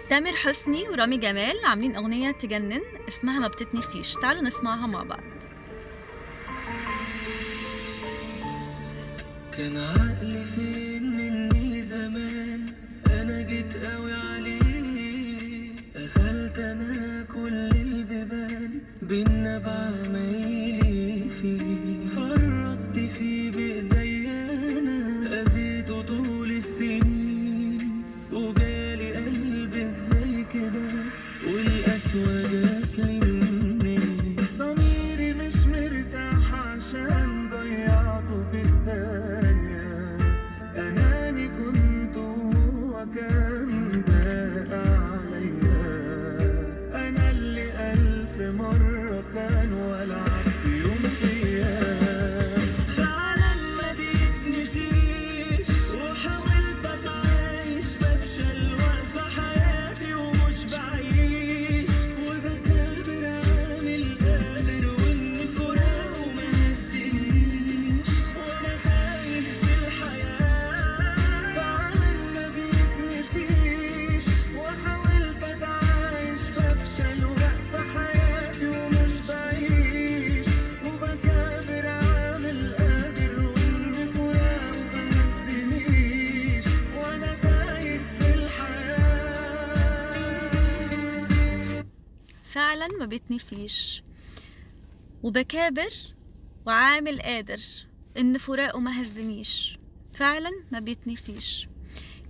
تامر حسني ورامي جمال عاملين اغنية تجنن اسمها ما بتتنسيش، تعالوا نسمعها مع بعض. كان عقلي فين مني زمان، انا جيت قوي عليه، قفلت انا كل البيبان بينا بعمايلي فيه، فرطت فيه بايديا انا، اذيته طول السنين، وجالي قلبي ازاي كده والقسوة جاتلي منين. ضميري مش مرتاح عشان ضيعته بايديا، اناني كنت وهو كان باقي عليا، انا اللي الف مرة خان ولا في يوم فيا. فعلا ما بيتنسيش، وحاولت اتعايش بفشل واقفة حياتي ومش بعيش، وبكابر عامل قادر وان فراقه ما هزنيش، وانا تايه في الحياة. فعلا ما بيتنسيش، وحاولت اتعايش بفشل واقفة حياتي ومش بعيش، وبكابر عامل قادر وان فراقه ما هزنيش، وانا تايه في الحياة. فعلا ما بيتنسيش، وبكابر وعامل قادر ان فراقه ما هزنيش. فعلا ما بيتنسيش.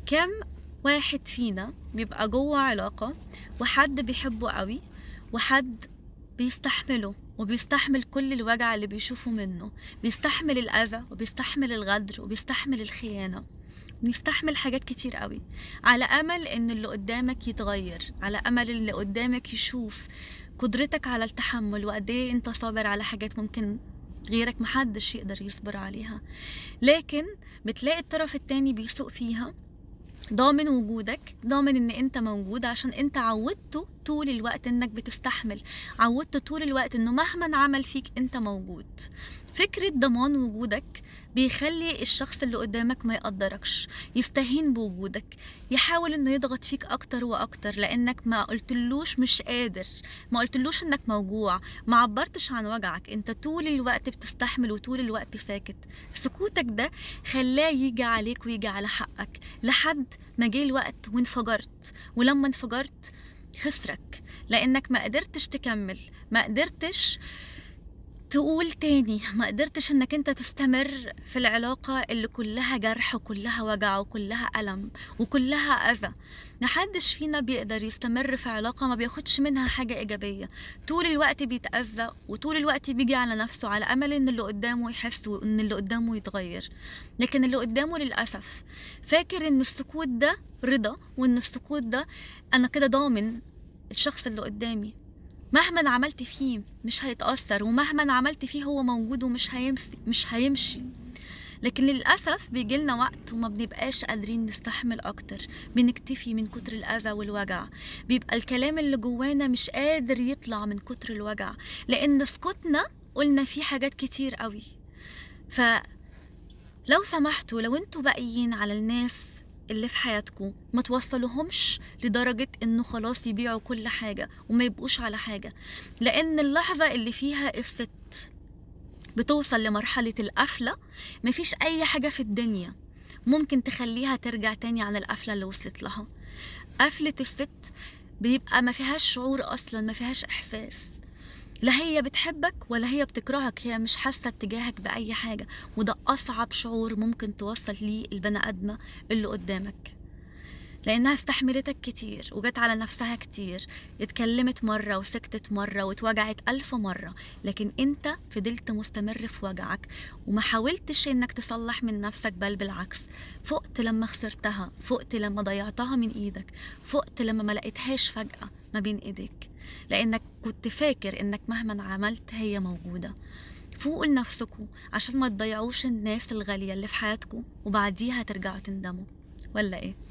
كم واحد فينا بيبقى جوه علاقة وحد بيحبه قوي وحد بيستحمله وبيستحمل كل الوجع اللي بيشوفه منه، بيستحمل الأذى وبيستحمل الغدر وبيستحمل الخيانة، بيستحمل حاجات كتير قوي، على أمل إن اللي قدامك يتغير، على أمل اللي قدامك يشوف قدرتك على التحمل وقد إيه أنت صابر على حاجات ممكن غيرك محدش يقدر يصبر عليها. لكن بتلاقي الطرف التاني بيسوق فيها، ضامن وجودك، ضامن ان انت موجود، عشان انت عودته طول الوقت انك بتستحمل، عودته طول الوقت انه مهما عمل فيك انت موجود. فكرة ضمان وجودك بيخلي الشخص اللي قدامك ما يقدركش، يستهين بوجودك، يحاول انه يضغط فيك اكتر واكتر، لانك ما قلتلوش مش قادر، ما قلتلوش انك موجوع، ما عبرتش عن وجعك، انت طول الوقت بتستحمل وطول الوقت ساكت. سكوتك ده خلاه يجي عليك ويجي على حقك لحد ما جه الوقت وانفجرت، ولما انفجرت خسرك، لانك ما قدرتش تكمل، ما قدرتش تقول تاني، ما قدرتش انك انت تستمر في العلاقة اللي كلها جرح وكلها وجع وكلها ألم وكلها أذى. محدش فينا بيقدر يستمر في علاقة ما بياخدش منها حاجة إيجابية، طول الوقت بيتأذى وطول الوقت بيجي على نفسه على أمل ان اللي قدامه يحس وان اللي قدامه يتغير. لكن اللي قدامه للأسف فاكر ان السكوت ده رضا، وان السكوت ده انا كده ضامن الشخص اللي قدامي مهما عملت فيه مش هيتأثر، ومهما عملت فيه هو موجود ومش مش هيمشي. لكن للأسف بيجيلنا وقت وما بنبقاش قادرين نستحمل أكتر، بنكتفي من كتر الأذى والوجع، بيبقى الكلام اللي جوانا مش قادر يطلع من كتر الوجع، لأن سكوتنا قلنا فيه حاجات كتير قوي. فلو سمحتوا، لو انتوا باقيين على الناس اللي في حياتكم ما توصلوهمش لدرجة انه خلاص يبيعوا كل حاجة وما يبقوش على حاجة، لان اللحظة اللي فيها الست بتوصل لمرحلة القفلة مفيش اي حاجة في الدنيا ممكن تخليها ترجع تاني عن القفلة اللي وصلت لها. قفلة الست بيبقى ما فيهاش شعور اصلا، ما فيهاش احساس، لا هي بتحبك ولا هي بتكرهك، هي مش حاسة اتجاهك بأي حاجة، وده أصعب شعور ممكن توصل ليه البني آدمة اللي قدامك، لأنها استحملتك كتير وجت على نفسها كتير، اتكلمت مرة وسكتت مرة واتوجعت 1000 مرة، لكن انت فضلت مستمر في وجعك وما حاولتش انك تصلح من نفسك، بل بالعكس فقت لما خسرتها، فقت لما ضيعتها من ايدك، فقت لما ما لقيتهاش فجأة ما بين ايديك، لانك كنت فاكر انك مهما عملت هي موجودة. فوقوا لنفسكم عشان ما تضيعوش الناس الغالية اللي في حياتكم وبعديها ترجعوا تندموا، ولا ايه؟